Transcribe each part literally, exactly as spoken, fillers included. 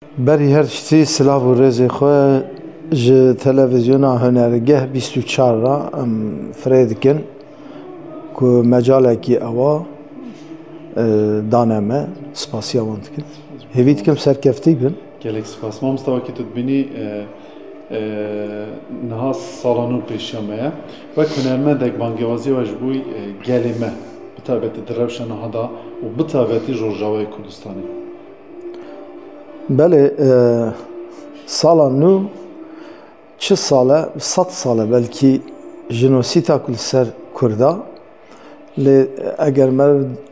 Berî her tiştî silav û rêzê xwe ji televîzyona Hunergeh bîst û çar re em firê dikin ku mecalekî ewa, e, dane me. Spasiya wan dikin. Hêvî dikim serkeftî bin. Gelek spas. Mamosta, wekî tu dibînî, e, e, niha sala nû pêşiya me ye. Wek hunermendek bangêwaziya we ji bo, e, gelê me, bi taybetî di rewşa niha de û bi taybetî ji Rojavayê Kurdistanê. Belê, e, sala nû çi sal e, sed sal e belkî jenosîta ku li ser Kurda, lê eger me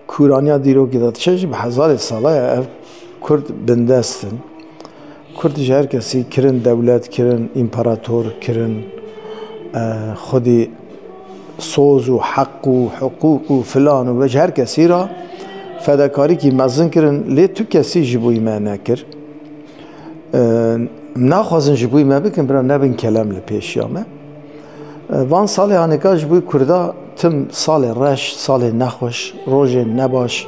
kûraniya dîrokê de diçe jî bi hezarê sala ye ev Kurd bindest in. Kurd ji her kesî kirin dewlet, kirin împarator, kirin, e, xwedî soz û heq û hiqûq û filan û ve ji her kesî re fedekarîkî mezin kirin, lê tu kesî ji bo me nekir. E, naxwazin ji bo me bikin, bira nebin kelem li pêşiya me. E, van salê hanêka ji bo Kurda tim salê reş, salê nexweş, rojên nebaş,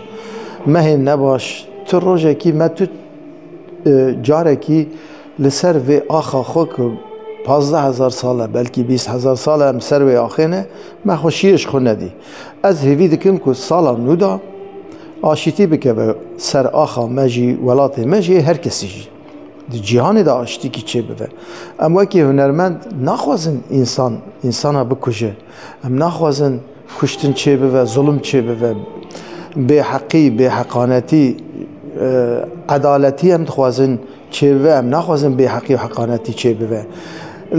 mehên nebaş, tu rojekî me tu, e, carekî li ser vê axa xwe ku pazdeh hezar sal e, belkî bîst hezar sal e em ser wê axê ne, me xweşiyê ji xwe nedî. Ez hêvî dikim ku sala nû de aşîtî bikeve ser axa me jî, welatê me jî, her kesî jî. Di cîhanê de aştîkî çêbibe. Em wekî hunermend naxwazin însan, însana bikuje. Em naxwazin kuştin çêbibe, zulm çêbibe, bêheqî, bêheqanetî, e, edaletî em dixwazin çêbibe. Em naxwazin bêheqî û heqanetî çêbibe.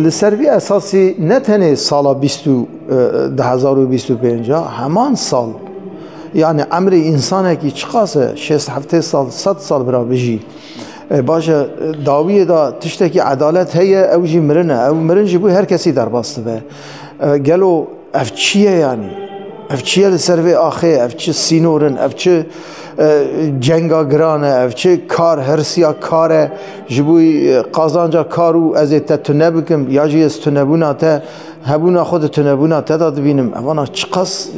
Li ser vî esasî ne tenê sala bîst û, e, du hezar û bîst û pênc a, heman sal, yani emrê însanekî çiqas e, şêst heftê sal, sed sal bira bijî. E, baş e, dawiyê de tiştekî edalet heye, ew jî mirin e. Ew mirin ji bo her kesî derbas dibe. E, gelo ev çi ye yanî? Ev çi ye li ser vê axê? Ev çi sînor in? Ev çi, e, cenga giran e? Ev çi kar, hirsiya kar e? Ji bo, e, qazanca kar û ez ê te tune bikim, ya jî ez tunebûna te, hebûna xwe di tunebûna te de dibînim. Evana çiqas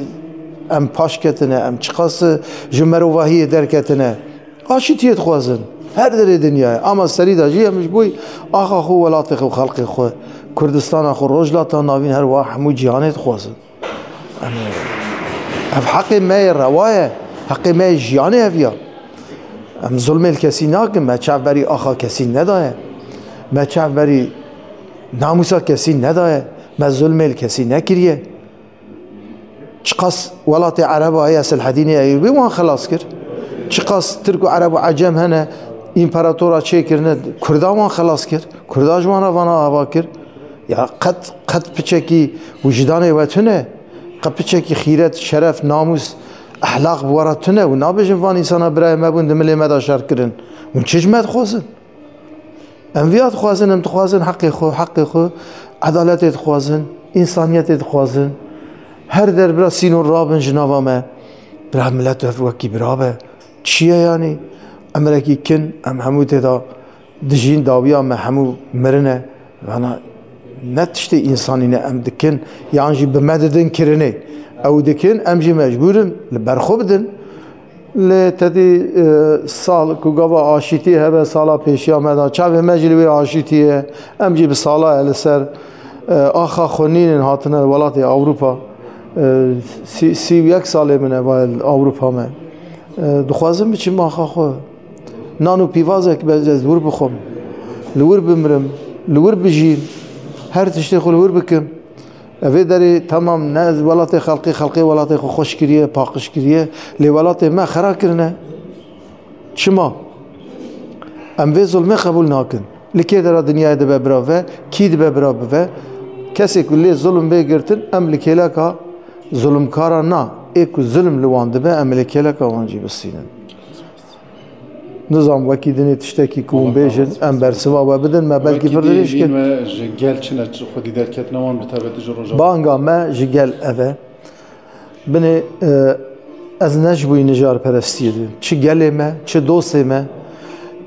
em paş ketine, em çiqas ji merovahiyê derketine. Aşîtiyê dixwazin. Her derê dinyayê. Ama serî de jî em ji bo axa xwe, welatê xwe, xelkê xwe, Kurdistana xwe, Rojhilata Navîn, her wiha hemû cîhanê dixwazin. Em, ev heqê me ye, rewa ye. Heqê me ye, jiyanê ev ya. Em zulmê li kesî nakin. Me çav berî axa kesî nedaye. Me çav berî namûsa kesî nedaye. Me zulmê li kesî nekiriye. Çiqas welatê Ereba heye, Selhedînê Eyûbî wan xelas kir. Çiqas Tirk û Ereb û Ecem hene, împaratora çêkirine, Kurda wan xelas kir. Kurda ji wan re vana ava kir. Ya qet, qet piçekî wijdanê we tune? Qet piçekî xîret, şeref, namûs, ehlaq bi we re tune? Û nabêjin van însana birayê me bûn, di milê me de şer kirin. Hûn çi ji me dixwazin? Em viya dixwazin, em dixwazin heqê xwe, heqê xwe, edaletê dixwazin, însaniyetê dixwazin. Her der bira sînor rabin ji nava me. Bira milet ev wekî bira be. Çi ye yanî? Emrekî kin, em hemû tê de dijîn, dawiya me hemû mirin e. Vana ne tiştê însanî ne em dikin, yan jî bi me didin kirinê. Ew dikin, em jî mecbûr in li ber xwe bidin. Lê tedî, e, sal ku gava aşîtî hebe, sala pêşiya me de, çavê me jî li wê aşîtî ye. Em jî bi sala ye li ser, e, axa xwe nînin hatine welatê Ewropa. E, sî, sî û yek salê min e vaye li Ewropa me. E, dixwazim biçim axa xwe. Nan û pîvazek be ez li wir bixwim. Li wir bimrim. Li wir bijîm. Her tiştê xwe li wir bikim. Evê derê temam ne welatê xelkê, xelkê welatê xwe xweş kiriye, paqij kiriye, lê welatê me xera kirine. Çima? Em vê zulmê qebûl nakin. Li kê dera dinyayê dibe bira ve, kî dibe bira bive? Kesê ku lê zulm bê girtin, em li kêleka zulmkara na, ê ku zulm li wan dibe, em li kêleka wan jî bistînin. Nizam wekî dinê tiştekî ku hûn bêjin, em bersiva we bidin, me belkî pir dirêj kir. Wekî dî we ji gel çi ne, çi xwedî derketine wan bi taybetî ji Rojava? Banga me ji gel ev e. Binê, e, ez ne ji bo nijarperestiyê dibim. Çi gelê me, çi dostê me,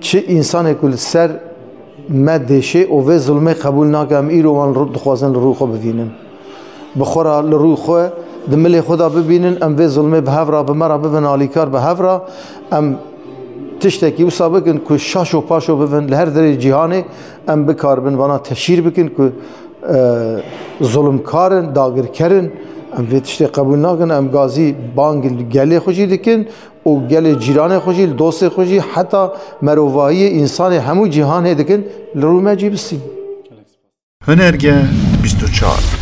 çi însanê ku li ser me dêşê û vê zulmê qebûl nake, em îro wan ru-, dixwazin li rû xwe bivînin. Bi xwe re li rû xwe, di milê xwe de bibînin, em vê zulmê bi hev re, bi me re bibin alîkar, bi hev re em tiştekî wisa bikin ku şaş û paşo bibin li her derê cîhanê, em bikaribin vana teşhîr bikin ku, e, zulmkar in, dagirker in. Em vê tiştê qebûl nakin, em gazî bang li gelê xwe jî dikin û gelê cîranê xwe jî, li dostê xwe jî, heta merovahiyê însanê hemû cîhanê dikin, li rû me cî bistînin. Hunerge bîst û çar.